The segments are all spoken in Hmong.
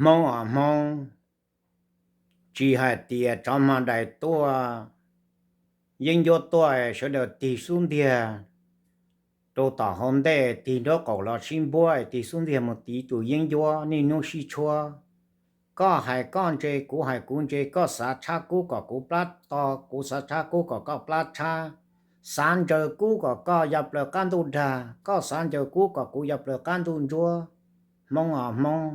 Hmoob os Hmoob, tsis hais tias tsov hmo dais tuaj, yeeb ncuab tuaj, sawv daws tig xub ntiag rau tom hauv ntej, tig nraub qaum los sib npuab, tig xub ntiag mus tiv tus yeeb ncuab, niaj hnub sib tshuab. Koj hais koj ntse, kuv hais kuv ntse, koj xav tshab kub kom kuv plab to, kuv xav tshab kub kom koj plab tshab, xav ntsaws kub kom koj ya plaws qab ntuj dag, koj xav ntsaws kub kom kuv ya plaws qab ntuj ntsuab. Hmoob os Hmoob,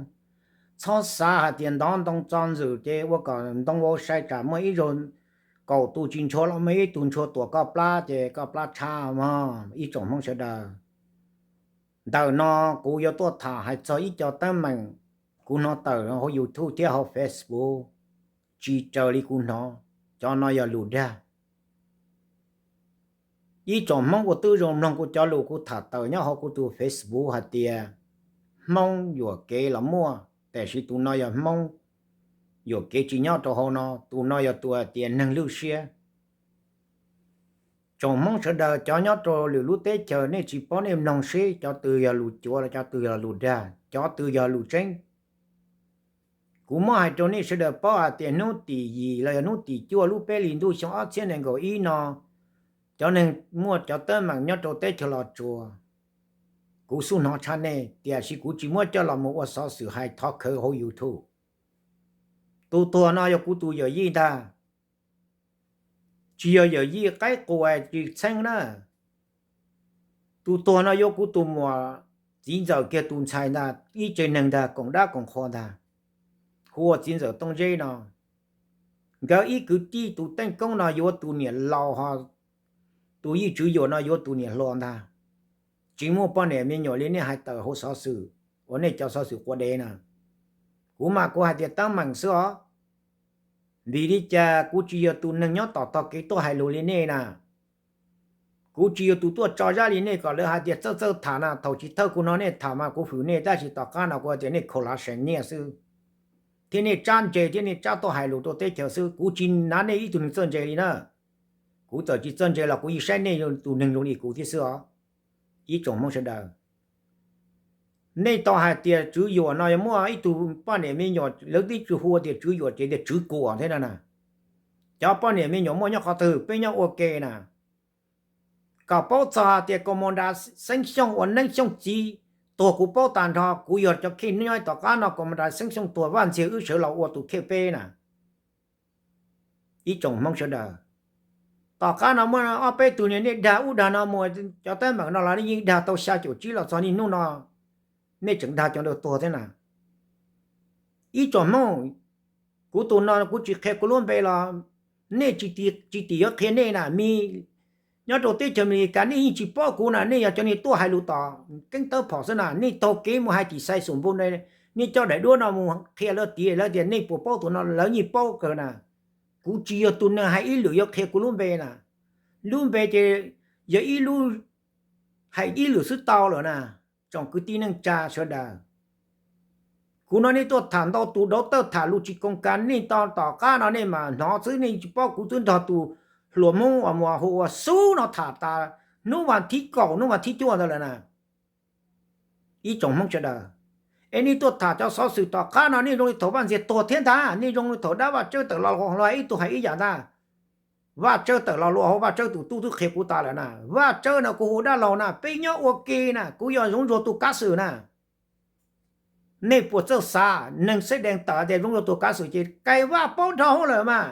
txhob xav hais tias ntov ntoo txo ntxwm ces ua kom ntoo vau sai tsam muaj ib zaug kaum tus tsis ntshua los muaj ib tug ntshua tuam koj plab ces koj plab tshab mog ib tsoom Hmoob sawv daws. Ntawm no kuv yuav tuaj tham hais txog ib co teeb meem kuv hnov tawm hauv YouTube thiab hauv Facebook, tsis raws li kuv hnov, cov no yog lus dag. Ib tsoom Hmoob uas twb zoo mloog kuv cov lus kuv tham tawm nyob hauv kuv tus Facebook hais tias Hmoob yuam kev los muaj, tiam sis tus no yog Hmoob yuam kev tsis nyob rau hauv no, tus no yog tus hais tias neeg lwj siab. Tsoom Hmoob sawv daws cov nyob rau lwm lub teb chaws nej tsis paub nej mloog seb cov twg yog lus cuav los cov twg yog lus dag, cov twg yog lus tseeb. Kuv muab hais rau nej sawv daws paub hais tias hnub tim yim los yog hnub tim cuaj lub peb hlis ntuj xyoo ob txhiab nees nkaum ib no, cov neeg muaj cov teeb meem nyob rau teb chaws Los Tsuas, kuv xub hnov tshaj nej, tiam sis kuv tsis muab coj los mus ua xov xwm hais thov khawv hauv YouTube. Tus tuag no yog kuv tus yawm yij ntag, tsis yog yawm yij qaib quas tsis txheeb na. Tus tuag no yuav kuv tus muam txiv ntxawm kiag tus ntxhais ntag, ib tsev neeg ntag, koom dab koom qhua ntag, hu ua txiv ntxawm Tooj Zeb no. Nkawd ib kwv tij tus Teej Koob no yuav tus niam laus ho tus Yij Tswv Yuam no yuav tus niam hluas ntag. Tsis muaj poj niam me nyuam li nej hais tawm hauv xov xwm uas nej cov xov xwm quav dev na. Kuv mas kuv hais tias teeb meem xwb os. Vim li cas kuv tsis yog tus neeg nyob tom tog kev tuaj hais lus li nej na? Kuv tsis yog tus tuaj tso zaj li nej kom lawv hais tias txawj txawj tham na. Thaum chiv thawj kuv hnov nej tham mas kuv hwm nej, tab sis tom qab no kuv hais tias nej khaus lav seem nyiaj xwb, thiab nej tsab ntse thiab nej tsab tuaj hais lus rau teb chaws xwb. Kuv tsis hnav nej ib tug neeg txawj ntse li na. Kuv txawm tsis txawj ntse los kuv yeej saib nej tus neeg zoo li kuv thiab xwb os, ib tsoom Hmoob sawv daws. Nej tau hais tias Tswv Yuam no yog muaj ib tug poj niam me nyuam, lawv twb tsis hu tias Tswv Yuam ces tias Tswv Kuam thiab no na. Cov poj niam me nyuam muaj nyob qhov twg? Peb nyob ua ke na. Kom paub txog hais tias Kaus Mos Das Xeeb Xyooj uas Neeb Xyooj txiv tuag kuv paub tag nrho, kuv yog cov kheej nyob tom qab no, Kaus Mos Das Xeeb Xyooj tuag Vaj Ntxhiag wb sawv los ua tus kheej peb na. Ib tsoom Hmoob sawv daws, tom qab no muaj ob peb tug niag nej dag ub dag no mus, cov teeb meem no los nej yeej dag tau xya caum tsib los txog niaj hnub no, nej tseem dag cov ntawd tuag thiab na. Ib tsoom Hmoob, kuv tus no kuv tsis qhia kuv lub npe los nej tsis tim yuav qhia nej na. Mi nyob rau teb chaws Amelikas nej yeej tsis paub kuv na, nej yog cov niag tuaj hais lus tom keeb tawb phom xwb na. Nej taug kev mus hais tim xais xum npu, nej coj daim duab no mus qhia lawv tias, lawv tias nej puas paub tus no, lawv yeej paub kawg na. Kuv tsis yog tus neeg hais ib lwm yuav qhia kuv lub npe na. Lub npe ces yog ib lub, hais ib lwm xwb tau lawm na. Tsoom kwv tij neej tsa sawv daws, kuv no nej tuaj tham ntau tus dauv tawj tham lus tsis koom kas, nej to tom qab no nej mas hnov xwb, nej tsis paub kuv twb nrog tus hluas Hmoob uas mus hu ua Xub no tham tas hnub vas thib kaum hnub vas thib cuaj ntawd lawm na. Ib tsoom Hmoob sawv daws, es nej tuaj tham cov xov xwm tom qab no nej zoo li thaum Vaj Ntxhiag tuag thiab ntag, nej zoo li thaum dab Vaj Tsawb tawm los hais ib tug hais ib yam ntag. Vaj Tsawb tawm los luag hauv, Vaj Tsawb tus tub twb qhia kuv tas lawm na. Vaj Tsawb no kuv hu dab laug na, peb nyob ua ke na, kuv yog Zoov Zuag tus kav xwm na. Nej puas txawj xav, neeg xeb dees tawm tias Zoov Zuag tus kav xwm ces kais Vaj paub dhau hauv lawm mas.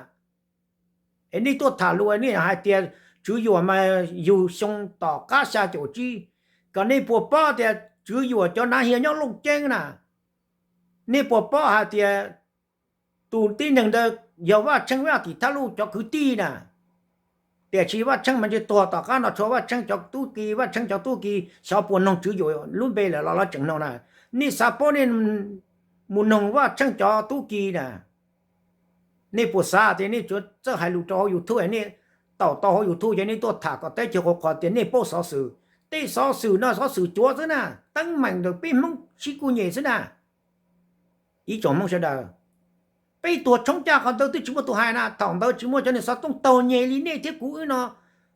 Es nej tuaj tham lus nej hais tias Tswv Yuam mas yug xyoo tom qab xya caum tsib, kom nej puas paub tias Tswv Yuam cov nav hias nyob Looj Ceeb na. Nej puas paub hais tias tus tib neeg ntawd yog Vaj Tsheej Vaj Tim Thaj Luj cov kwv tij na. Tiam sis Vaj Tsheej mas ntshe tuag tom qab no tshuav Vaj Tsheej cov tub ki, Vaj Tsheej cov tub ki xyov puas noog Tswv Yus lub npe lawm los lawv tseem noog na. Nej xav paub nej mus noog Vaj Tsheej cov tub ki na. Nej puas xav tias nej tsuas txawj hais lus rau hauv YouTube, nej taum tau hauv YouTube ces nej tuaj tham kom teb chaws qhuav qhuas tias nej paub xov xwm. Tej xov xwm no xov xwm cuav xwb na, teeb meem ntawm peb Hmoob sib kuj nyem xwb na. Ib tsoom Hmoob sawv daws, peb tuag tshoob caj qhov ntawd twb tsis muaj tus hais na, thaum ntawd tsis muaj cov niag xov tooj taug nyem li nej thiab kuv wb no.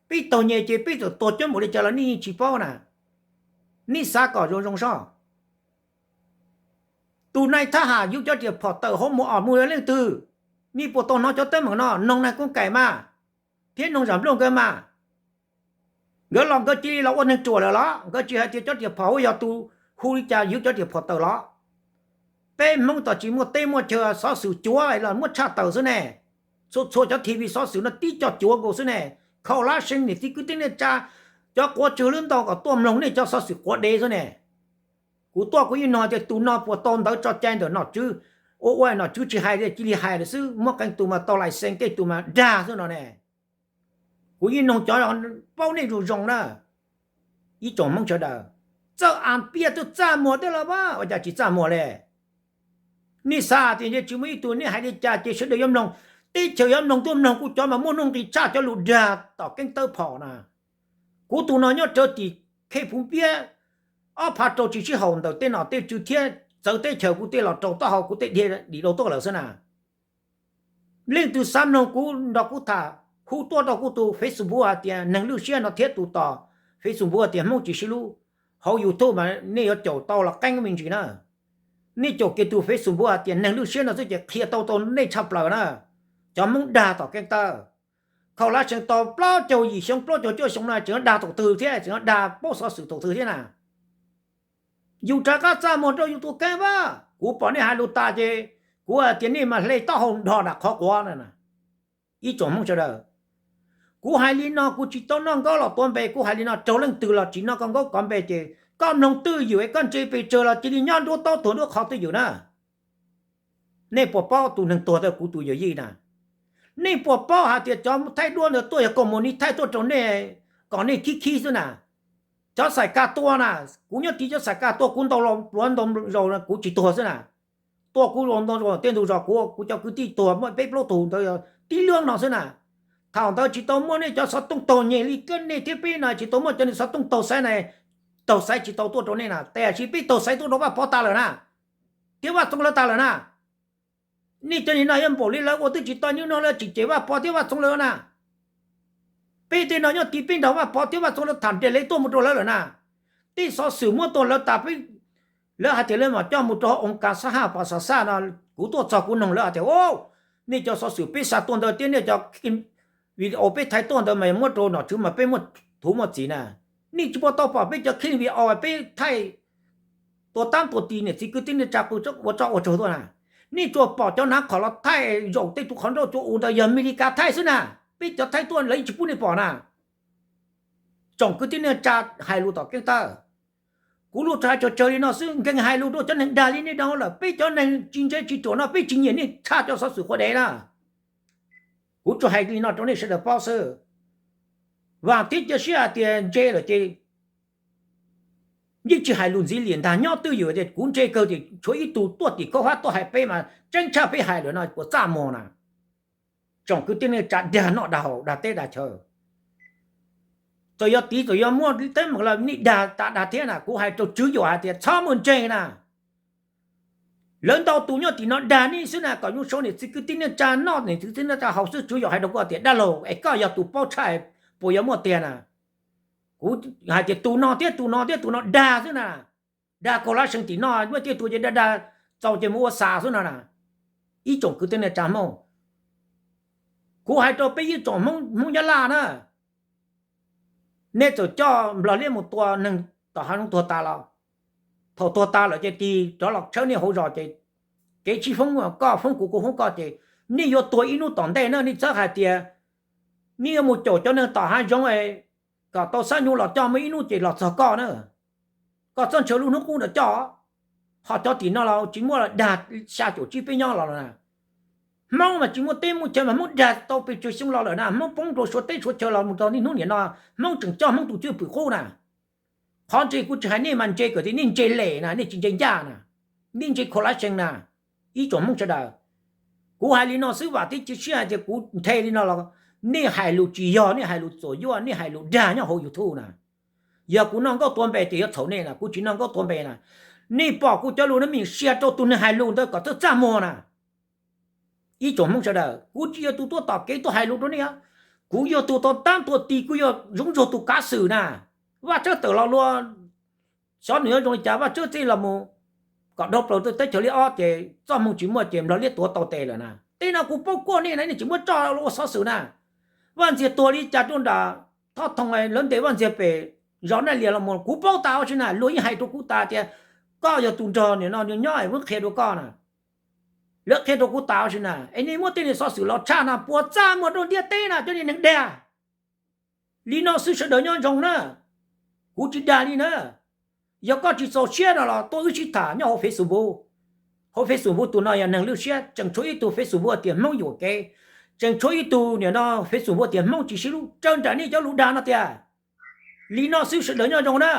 Peb taug nyem ces peb txawm tuag cuab npaum li cas los nej yeej tsis paub na. Nej xav kom zoo zoo soj. Tus nais thab ham yuav cov riam phom tawm hauv mus os mus yog leej twg? Nej puas tau hnov cov teeb meem no? Noog nais koob kaim mas, thiab noog zam nplooj nkawd mas. Nkawd los nkawd cia li los ua neeg ruam lawm los? Nkawd tsis hais tias cov riam phom hu yog tus hu li cas yuav cov riam phom tawm los? Peb Hmoob tom tsis muaj teb muaj chaw, xov xwm cuav los muab tshaj tawm xwb ne. Txhua txhua cov TV xov xwm no tib co cuav nkaus xwb ne. Khau lab seev niam txiv kwv tij neej tsa, cov quav tswg lub ntau kom tuaj mloog nej cov xov xwm quav dev xwb ne. Kuv tuaj kuv yeej nug tias tus no puas tau ntawv tso cai ntawm nom tswv, ua ua nom tswv tsis hais li cia li hais lawm xwb, muab qee tus mas tau lais xees, tej tus mas dag xwb no ne. Kuv yeej nug cov paub nej zoo zoo na. Ib tsoom Hmoob sawv daws, txawj as piaj twb txaj muag thiab los ua cas tsis txaj muag li? Nej xav tias ntshe tsis muaj ib tug nej hais li cas ces sawv daws yuav mloog, teb chaws yuav mloog tuaj mloog kuv cov mas muaj nuj nqis tshaj cov lus dag tom keeb tawb phom na. Kuv tus no nyob rawv tim khej puv npiab ob phav rau tsis sib haum ntawm tej nom tej tswv thiab txawv teb chaws, kuv tej los rau taub hau kuv tej dhia dim dau tuaj lawm xwb na. Leej twg xav mloog kuv nrog kuv tham, hu tuaj rau kuv tus Facebook hais tias Neeg Lwj Siab no thiab tus tom Facebook hais tias Hmoob Tsis Sib Hlub. Hauv YouTube mas nej yuav caum tau los qeeb me ntsis na. Nej caum kiag tus Facebook hais tias Neeg Lwj Siab no xwb ces qhia tau tau nej tshaj plaws na. Cov Hmoob dag tom keeb tawb, khau lab seev tau plaub caug yim xyoo plaub caug cuaj xyoo no tseem dag thaum twg thiab tseem dag paub xov xwm thaum twg thiab na. Yus rov qab txaj muag rau yus tus kheej vaj, kuv pom nej hais lus tas ces kuv hais tias nej mas hle taub hau nrho nram qhov quav na. Ib tsoom Hmoob sawv daws, kuv hais li no kuv tsis tau noj nkaub los tuav npe, kuv hais li no raug leej twg los tsis noj koj nkaub kov npe ces koj mloog twj ywm es koj ntse pes tsawg los cia li nyob nruab taub tuag nruab qhov twj ywm na. Nej puas paub tus neeg tuag ntawd kuv tus yawm yij na? Nej puas paub hais tias cov thaij duab ntawd tuaj yog koos mus ni thaij tuaj rau nej kom nej khib khib xwb na? Cov xaim kas tua na, kuv nyob tiv cov xaim kas tua kuv ntaus pluav ntau zaus kuv tsis tuag xwb na. Tua kuv ntau zaus tej ntug zos kuv, kuv cov kwv tij tuag muaj peb plaub tug ntawd tib lub no xwb na. Thaum ntawd tsis tau muaj nej cov xov tooj taug nyem li nej thiab peb no, tsis tau muaj cov niag xov tooj taug xaiv na, taug xaiv tsis tau tuaj rau nej na, tiam sis peb taug xaiv tuaj rau Vaj Pov tas lawm na, thiab Vaj Txoov lawv tas lawm na. Nej cov niag no yog npaum li lawv ua twb tsis tau, nyuj no lawv tsis cem Vaj Pov thiab Vaj Txoov lawv na. Peb tej no nyob tiv peb nrog Vaj Pov thiab Vaj Txoov lawv tham nres le tuaj mus rau lawv lawm na. Tej xov xwm muab tuaj lawv tas, lawv hais tias lawv mam coj mus rau hauv oos kas xab haj pas xav xaj no, kuv tuaj txog kuv noog lawv hais tias, nej cov xov xwm peb xa tuaj ntawd thiab nej cov video peb thaij tuaj ntawd mas muab rau nom tswv mas peb muaj thuv muaj txim na. Nej tsis puas tau pom peb cov clip video peb thaij tua tab tua ti niam txiv kwv tij neej tsa ua tsoj ua tsaug tuaj na. Nej tsuas pom cov nav qhom los thaij zaum tej tus qhov nrauj cua u ntawd yog Amelikas thaij xwb na. Peb cov thaij tuaj lawv yeej tsis pub nej pom na. Tsoom kwv tij neej tsa hais lus tom keeb tawb, kuv lub rhais tsawg tsawg li no xwb, nkees hais lus rau cov neeg dag li nej dag lawm. Peb cov neeg tsis ntse tsis ruam no peb tsis nyiam nej tshaj cov xov xwm quav dev na. Kuv tsuas hais li no rau nej sawv daws paub xwb. Vam thiab cia siab hais tias ntse lawm ces yeej tsis hais lus ntxiv li ntag. Nyob twj ywm tias kuv ntse kawg tias tshuav ib tug tuaj tim khaub hab tuaj hais peb mas tseeb tshaj peb hais lawm no puas txaj muag na. Tsoom kwv tij neej tsa dag noj dag haus dag teb dag chaw, txawm yog tiv txawm yog muaj teeb meem los nej dag tas dag thiab na. Kuv hais rau Tswv Yos hais tias txhob muaj ntseeg na. Lawv ntau tus nyob tim no dag nej xwb na, kom zoo sau niam txiv kwv tij neej tsa noj niam txiv kwv tij neej tsa haus xwb. Tswv Yos hais rau kuv tias dab laug es koj yog tus paub tshaj puas yuav muaj tiag na. Kuv hais tias tus no thiab tus no thiab tus no dag xwb na. Dag kaus lab seev tim no muaj tej tus ces dag dag txaus ces mus ua xas xwb no na. Ib tsoom kwv tij neej tsa Hmoob, kuv hais rau peb ib tsoom Hmoob Nyab Laj na, nej txawm coj Nplog liab mus tua neeg tom hav zoov tuag tas los, thaum tuag tas lawm ces tig rov los tshawb nej hauv zos ces kev sib foob koj foob kuv kuv foob koj ces nej yuav tuag ib hnub tom ntej na. Nej txhob hais tias nej yuav mus caum cov neeg tom hav zoov kom tau xab nyuj los coj muaj ib hnub ces los txog koj na. Koj txhob ntshaw lub hnub qub ntawd coj. Ho cov tim no los tsis muaj los dag xya caum tsib peb nyob los na. Hmoob mas tsis muaj teb muaj chaw mas Hmoob dag tau pes tsawg xyoo los lawm na, Hmoob poob rau suav teb suav chaw los mus txog niaj hnub niam no, Hmoob tseem coj Hmoob tus cwj pwm qub na. Qhov ntse kuv tsis hais nej mas ntse kom tias nej ntse lem na, nej tsis ntse ncaj na, nej ntse kho lav sees na, ib tsoom Hmoob sawv daws. Kuv hais li no xwb vam thiab cia siab hais tias kuv nthe li no los nej hais lus tsis yog, nej hais lus txuam yuaj, nej hais lus dag nyob hauv YouTube na. Yog kuv noj nkauj tua npe ces yuav txhaum nej na, kuv tsis noj nkauj tua npe na. Nej pom kuv cov lus no mas sia rau tus neeg hais lus ntawd kom txaj txaj muag na. Ib tsoom Hmoob sawv daws, kuv tsis yog tus tuaj tom kev tuaj hais lus rau nej, kuv yog tus tau tab tua ti, kuv yog Zoov Ntsuag tus kav xwm na. Vaj Tswv tawm los luag, xyov nws yuav zoo li cas, Vaj Tswv txij los mus kom dhau plaws teb chaws li ob ces txoj hmoo tsis muaj ces Nplog liab tuav tau tes lawm na. Tej no kuv paub kuaj nej na, nej tsis muab tso ua xov xwm na. Vaj Ntxiag tuag li cas rau nram Thoj Thoo lawv ntes Vaj Ntxiag pem zos Naj Lias los mus kuv paub tas ua si na, luag yeej hais rau kuv tas tias koj yog tus nrog nim no nyob es muab qhia rau koj na. Lawv qhia rau kuv tas ua si na, es nej muab tej niag xov xwm los tshaj no puas txaj muag rau ntiaj teb na cov niag neeg dag. Li no xwb sawv daws nyob zoo na, kuv tsis dag li na. Yog koj tsis txaus siab no los tuaj wb sib tham nyob hauv Facebook. Hauv Facebook tus no yog neeg lwj siab, tseem tshuav ib tug Facebook tias Hmoob yuam kev, tseem tshuav ib tug nim no Facebook tias Hmoob tsis sib hlub, raws nraim nej cov lus dag no tiag. Li no xwb sawv daws nyob zoo na.